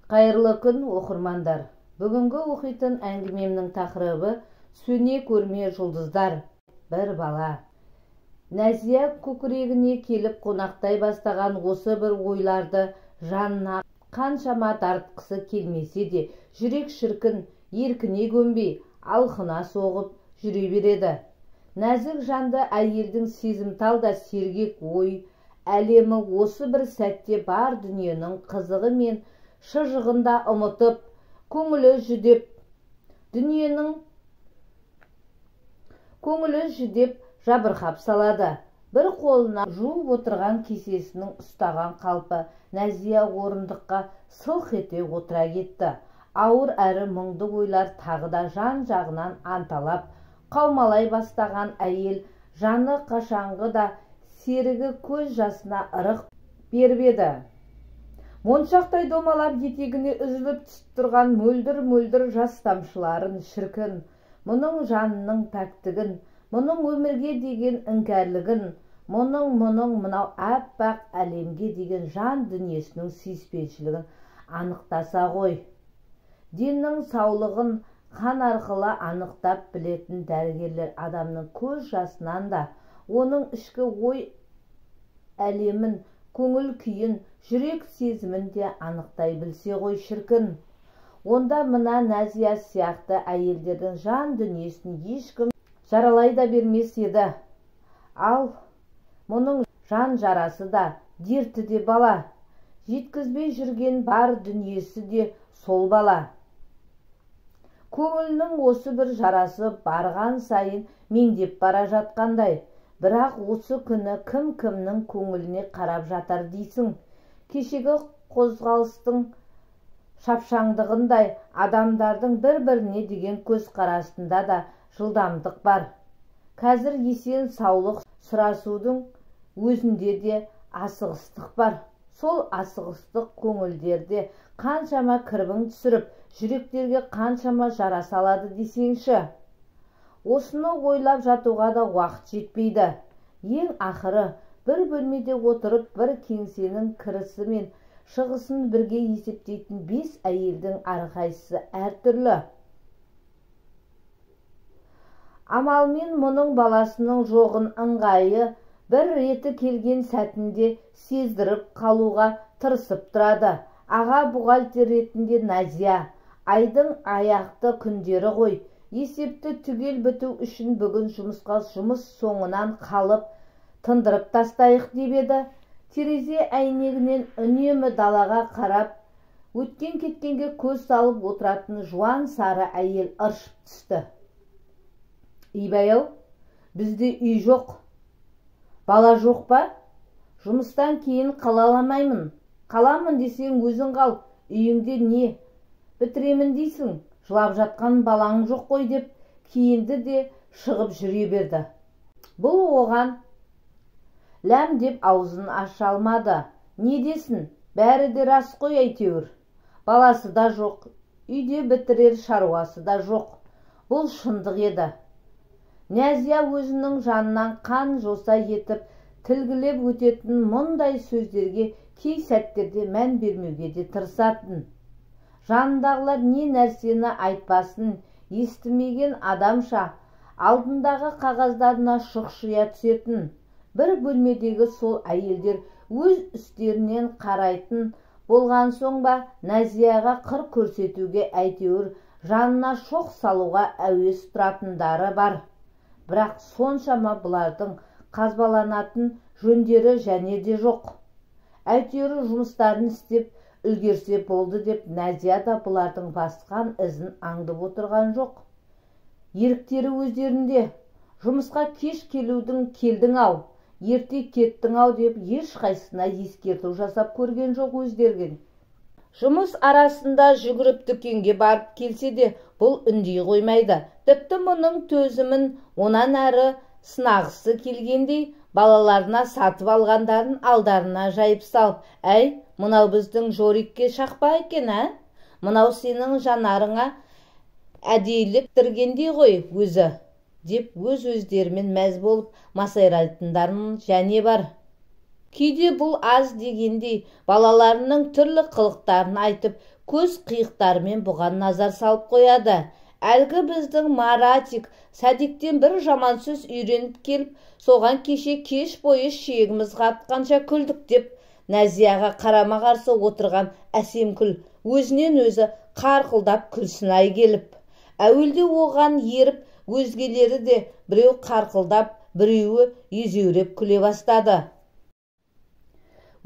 Қайырлы күн, оқырмандар! Бүгінгі оқитын әңгімемнің тақырыбы «Сөне көрме жұлдыздар, бір бала». Нәзия көкірегіне келіп қонақтай бастаған осы бір ойларды жанына қаншама дарытқысы келмесе де, жүрек шіркін еркіне көнбей, алқына соғып жүре береді. Нәзік жанды әйелдің сезімтал да сергек ой әлемі осы бір сәтте бар дүниенің қызығы мен шыжығын да ұмытып, көңілі жүдеп, дүниенің көңілі жүдеп жабырқап салады. Бір қолына жуып отырған кесесінің ұстаған қалпы Нәзия орындыққа сылқ ете отыра кетті. Ауыр әрі мұңды ойлар тағы да жан-жағынан анталап, қаумалай бастаған әйел жаны қашанғы да серігі көз жасына ырық беріп еді. Моншақтай домалап етегіне үзіліп түсіп тұрған мөлдір-мөлдір жас тамшыларын шіркін, мұның жанының пәктігін, мұның өмірге деген іңкәрлігін, мұның мынау аппақ әлемге деген жан дүниесінің сүйіспеншілігін анықтаса ғой. Деннің саулығын қан арқылы анықтап білетін дәрігерлер адамның көз жасынан да оның ішкі ой әлемін, көңіл күйін, жүрек сезімін де анықтай білсе ғой шіркін. Онда мына Нәзия сияқты әйелдердің жан дүниесін ешкім жаралай да бермес еді. Ал мұның жан жарасы да, дерті де бала. Жеткізбей жүрген бар дүниесі де сол бала. Көңілінің осы бір жарасы барған сайын меңдеп бара жатқандай. Бірақ осы күні кім-кімнің көңіліне қарап жатар дейсің. Кешегі қозғалыстың шапшаңдығындай адамдардың бір-біріне деген көзқарасында да жылдамдық бар. Қазір есен саулық сұрасудың өзінде де асығыстық бар. Сол асығыстық көңілдерде қаншама кірбің түсіріп, жүректерге қаншама жара салады десеңші. Осыны ойлап жатуға да уақыт жетпейді. Ең ақыры бір бөлмеде отырып, бір кеңсенің кірісі мен шығысын бірге есептейтін 5 әйелдің әрқайсысы әртүрлі. Амалмен мұның баласының жоғын ыңғайы бір реті келген сәтінде сездіріп қалуға тырысып тұрады. Аға бухгалтер ретінде Нәзия, айдың аяқты күндері ғой. Есепті түгел біту үшін бүгін жұмысқа жұмыс соңынан қалып тындырып тастайық деп еді. Терезе әйнегінен үнемі далаға қарап, өткен-кеткенге көз салып отыратын жуан сары әйел ыршып түсті. Ибай-ау, бізде үй жоқ. Бала жоқ па? Жұмыстан кейін қала алмаймын. Қаламын десең өзің қал, үйіңде не бітіремін дейсің? Жылап жатқан балаң жоқ қой деп киінді де шығып жүре берді. Бұл оған ләм деп аузын аша алмады. Не десін, бәрі де рас қой әйтеуір. Баласы да жоқ, үйде бітірер шаруасы да жоқ. Бұл шындық еді. Нәзия өзінің жанынан қан жоса етіп, тілгілеп өтетін мұндай сөздерге кей сәттерде мән бермеуге де тырысатын. Жанындағылар не нәрсені айтпасын естімеген адамша алдындағы қағаздарына шұқшия түсетін. Бір бөлмедегі сол әйелдер өз үстерінен қарайтын болған соң ба, Нәзияға қыр көрсетуге әйтеуір жанына шоқ салуға әуес тұратындары бар. Бірақ соншама бұлардың қазбаланатын жөндері және де жоқ. Әйтеуір жұмыстарын істеп үлгерсе болды деп Нәзия да бұлардың басқан ізін аңдып отырған жоқ. Еріктері өздерінде. Жұмысқа кеш келудің келдің ау, ерте кеттің ау деп ешқайсысына ескерту жасап көрген жоқ өздерген. Жұмыс арасында жүгіріп дүкенге барып келсе де бұл үндей қоймайды. Тіпті мұның төзімін онан әрі сынағысы келгендей балаларына сатып алғандарын алдарына жайып салып, әй, мынау біздің Жорикке шақпа екен, ә? Мынау сенің жанарыңа әдейілеп тіргендей ғой өзі, деп өз-өздерімен мәз болып масайрайтындарын және бар. Кейде бұл аз дегендей балаларының түрлі қылықтарын айтып, көз қиықтарымен бұған назар салып қояды. Әлгі біздің Маратик садиктен бір жаман сөз үйреніп келіп, соған кеше кеш бойы шегіміз қатқанша күлдік деп Нәзияға қарама-қарсы отырған Әсемкүл өзінен өзі қарқылдап күлсін-ай келіп. Әуелде оған еріп, өзгелері де біреу қарқылдап, біреуі езеуреп күле бастады.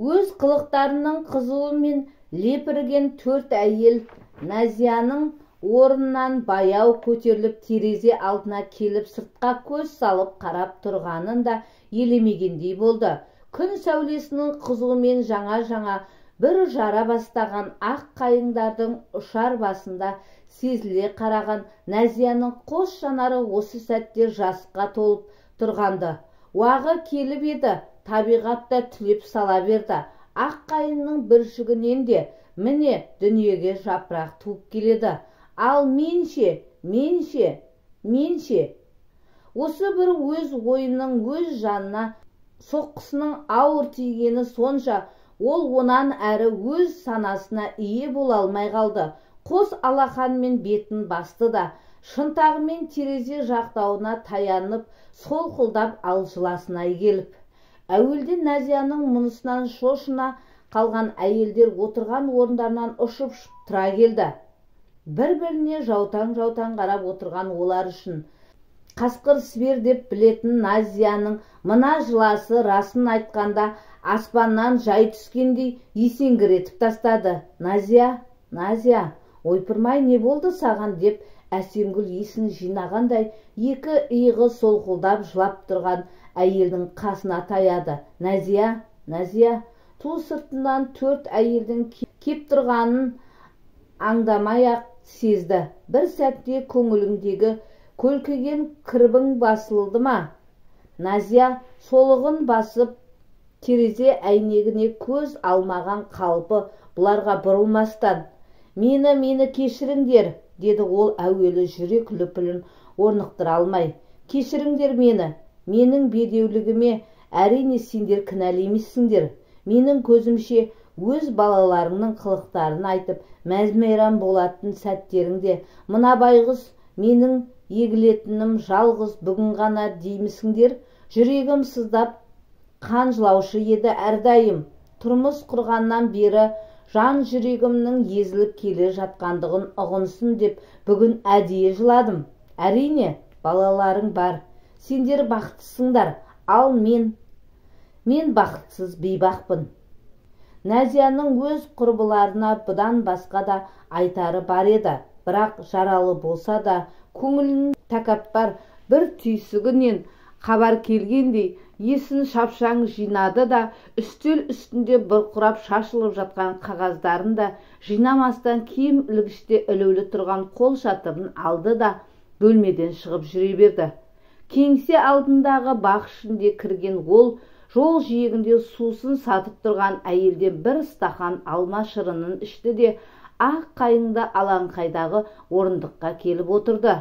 Өз қылықтарының қызуымен лепірген төрт әйел Нәзияның орнынан баяу көтеріліп терезе алдына келіп сыртқа көз салып қарап тұрғанын да елемегендей болды. Күн сәулесінің қызуымен жаңа-жаңа бір жара бастаған ақ қайыңдардың ұшар басында сезіле қараған Нәзияның қос жанары осы сәтте жасқа толып тұрғанды. Уағы келіп еді, табиғат та түлеп сала берді. Ақ қайыңның бүршігінен де міне дүниеге жапырақ туып келеді. Ал менше, менше, менше. Осы бір өз ойының өз жанына соққысының ауыр тигені сонша, ол онан әрі өз санасына ие бола алмай қалды. Қос алақанмен бетін басты да, шынтағымен терезе жақтауына таянып, солқылдап ал жыласына келіп. Әуелде Нәзияның мұнысынан шошына қалған әйелдер отырған орындарынан ұшып-ұшып тұра келді. Бір-біріне жаутаң-жаутаң қарап отырған олар үшін қасқыр сібер деп білетін Назияның мына жыласы расын айтқанда аспаннан жай түскендей есеңгіретіп тастады. Назия, Назия, ойпырмай не болды саған деп Әсемгүл есін жинағандай екі иығы солқылдап жылап тұрған әйелдің қасына таяды. Назия, Назия, ту сыртынан төрт әйелдің кеп тұрғанын аңдамай-ақ сезді. Бір сәтте көңіліңдегі көлкіген кірбің басылды ма? Назия солығын басып, терезе әйнегіне көз алмаған қалпы бұларға бұрылмастан, «Мені, мені кешіріңдер», деді ол әуелі жүрек лүпілін орнықтыра алмай. «Кешіріңдер мені, менің бедеулігіме әрине сендер кінәлі емессіңдер. Менің көзімше өз балаларыңның қылықтарын айтып, мәз-мейрам болатын сәттеріңде мына байғұс менің егілетінім жалғыз бүгін ғана деймісіңдер? Жүрегім сыздап қан жылаушы еді әрдайым. Тұрмыс құрғаннан бері жан жүрегімнің езіліп келе жатқандығын ұғынсын деп бүгін әдейі жыладым. Әрине, балаларың бар, сендер бақыттысыңдар, ал мен бақытсыз бейбақпын». Нәзияның өз құрбыларына бұдан басқа да айтары бар еді, бірақ жаралы болса да көңілінің тәкаппар бір түйсігінен хабар келгендей есін шапшаң жинады да үстел үстінде бұрқырап шашылып жатқан қағаздарын да жинамастан киім ілгіште ілулі тұрған қол шатырын алды да бөлмеден шығып жүре берді. Кеңсе алдындағы бақ ішінде кірген ол жол жиегінде сусын сатып тұрған әйелден бір стақан алма шырынын ішті де ақ қайыңды алаңқайдағы орындыққа келіп отырды.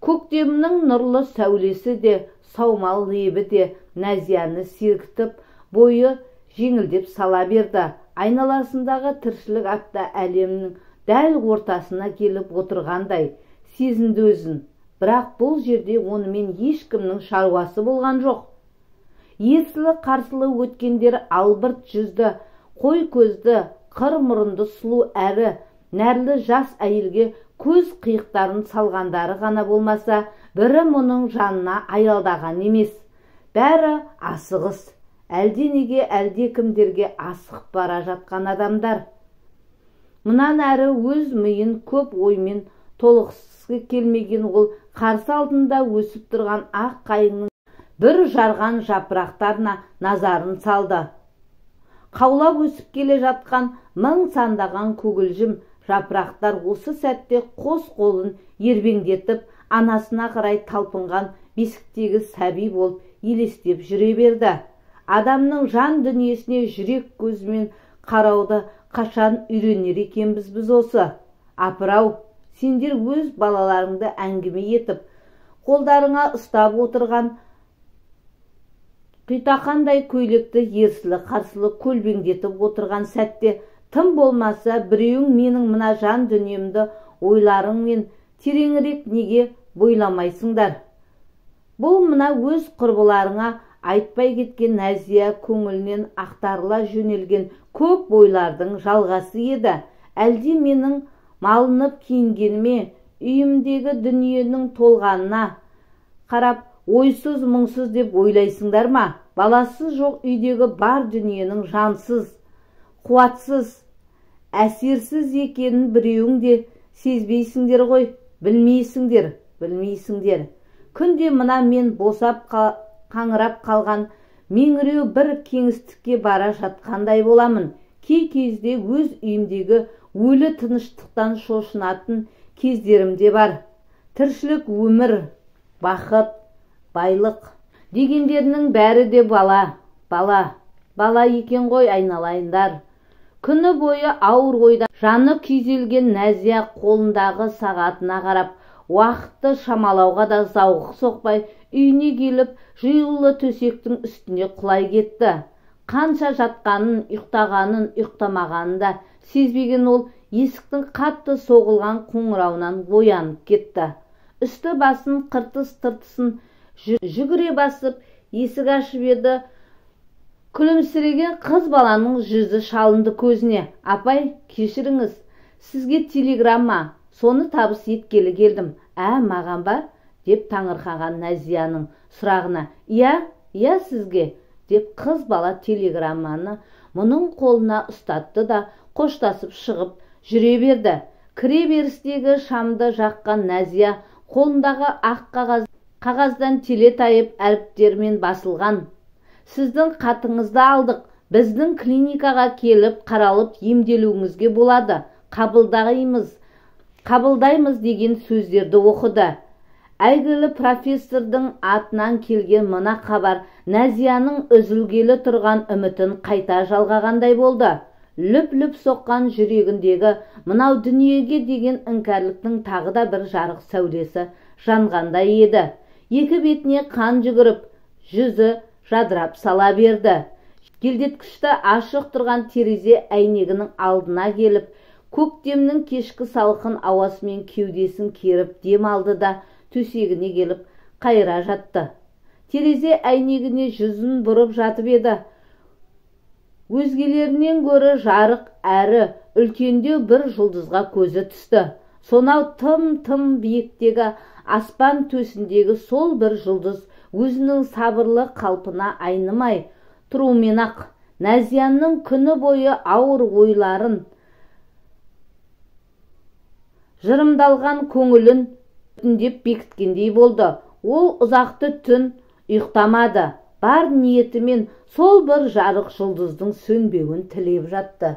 Көктемнің нұрлы сәулесі де, саумал лебі де Нәзияны сергітіп, бойы жеңілдеп сала берді. Айналасындағы тіршілік атты әлемнің дәл ортасына келіп отырғандай сезінді өзін. Бірақ бұл жерде онымен ешкімнің шаруасы болған жоқ. Ерсілі-қарсылы өткендер албырт жүзді, қой көзді, қыр мұрынды сұлу әрі нәрлі жас әйелге көз қиықтарын салғандары ғана болмаса, бірі мұның жанына аялдаған емес. Бәрі асығыс, әлденеге әлдекімдерге асығып бара жатқан адамдар. Мұнан әрі өз миын көп оймен толықсысы келмеген ол қарсы алдында өсіп тұрған ақ қайыңның бір жарған жапырақтарына назарын салды. Қаулап өсіп келе жатқан мың сандаған көгілжім жапырақтар осы сәтте қос қолын ербеңдетіп, анасына қарай талпынған бесіктегі сәби болып елестеп жүре берді. Адамның жан дүниесіне жүрек көзімен қарауды қашан үйренер екенбіз біз осы? Апырау, сендер өз балаларыңды әңгіме етіп, қолдарыңа ұстап отырған Құйтақандай көйлекті ерсілі-қарсылы көлбеңдетіп отырған сәтте тым болмаса біреуің менің мына жан дүниемді ойларыңмен тереңірек неге бойламайсыңдар? Бұл мына өз құрбыларыңа айтпай кеткен Нәзия көңілінен ақтарыла жөнелген көп ойлардың жалғасы еді. Әлде менің малынып киінгеніме, үйімдегі дүниенің толғанына қарап ойсыз мұңсыз деп ойлайсыңдар ма? Баласы жоқ үйдегі бар дүниенің жансыз, қуатсыз, әсерсіз екенін біреуің де сезбейсіңдер ғой, білмейсіңдер, білмейсіңдер. Күнде мына мен босап қаңырап қалған меңіреу бір кеңістікке бара жатқандай боламын. Кей кезде өз үйімдегі өлі тыныштықтан шошынатын кездерім де бар. Тіршілік, өмір, бақыт, байлық дегендерінің бәрі де бала, бала, бала екен ғой айналайындар. Күні бойы ауыр ойда жаны күйзелген Нәзия қолындағы сағатына қарап, уақытты шамалауға да зауқы соқпай, үйіне келіп, жиюлы төсектің үстіне құлай кетті. Қанша жатқанын, ұйықтағанын, ұйықтамағанын да сезбеген ол есіктің қатты соғылған қоңырауынан оянып кетті. Үсті басын қыртыс-тыртысын жүгіре басып, есік ашып еді, күлімсіреген қыз баланың жүзі шалынды көзіне. Апай, кешіріңіз, сізге телеграмма, соны табыс еткелі келдім. Ә, маған ба? Деп таңырқаған Нәзияның сұрағына. Иә, иә сізге, деп қыз бала телеграмманы мұның қолына ұстатты да қоштасып шығып жүре берді. Кіре берістегі шамды жаққан Нәзия қолындағы ақ қағаздан телетайып әріптермен басылған. Сіздің қатыңызды алдық, біздің клиникаға келіп қаралып емделуіңізге болады, қабылдаймыз деген сөздерді оқыды. Әйгілі профессордың атынан келген мына хабар Нәзияның үзілгелі тұрған үмітін қайта жалғағандай болды. Лүп-лүп соққан жүрегіндегі мынау дүниеге деген іңкәрліктің тағы да бір жарық сәулесі жанғандай еді. Екі бетіне қан жүгіріп, жүзі жадырап сала берді. Желдеткішті ашық тұрған терезе әйнегінің алдына келіп, көктемнің кешкі салқын ауасымен кеудесін керіп дем алды да төсегіне келіп қайыра жатты. Терезе әйнегіне жүзін бұрып жатып еді. Өзгелерінен гөрі жарық әрі үлкендеу бір жұлдызға көзі түсті. Сонау тым-тым биіктегі аспан төсіндегі сол бір жұлдыз өзінің сабырлы қалпына айнымай тұрумен-ақ Нәзияның күні бойы ауыр ойларын, жырымдалған көңілін бүтіндеп бекіткендей болды. Ол ұзақты түн ұйықтамады. Бар ниетімен сол бір жарық жұлдыздың сөнбеуін тілеп жатты.